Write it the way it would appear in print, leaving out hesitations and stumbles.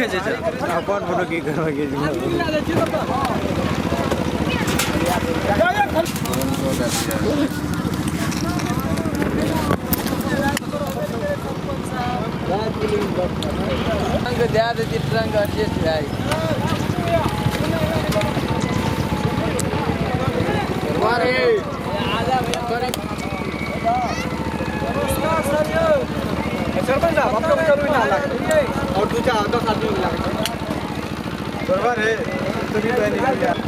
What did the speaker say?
खेचै छै। अपन फोटो की करबै के? ट्रंक दए देती, ट्रंक एडजस्ट भए सरपंच साहब, आपका चलू ना और दो चार 10 आदमी मिला बराबर है तो नहीं तो नहीं निकल।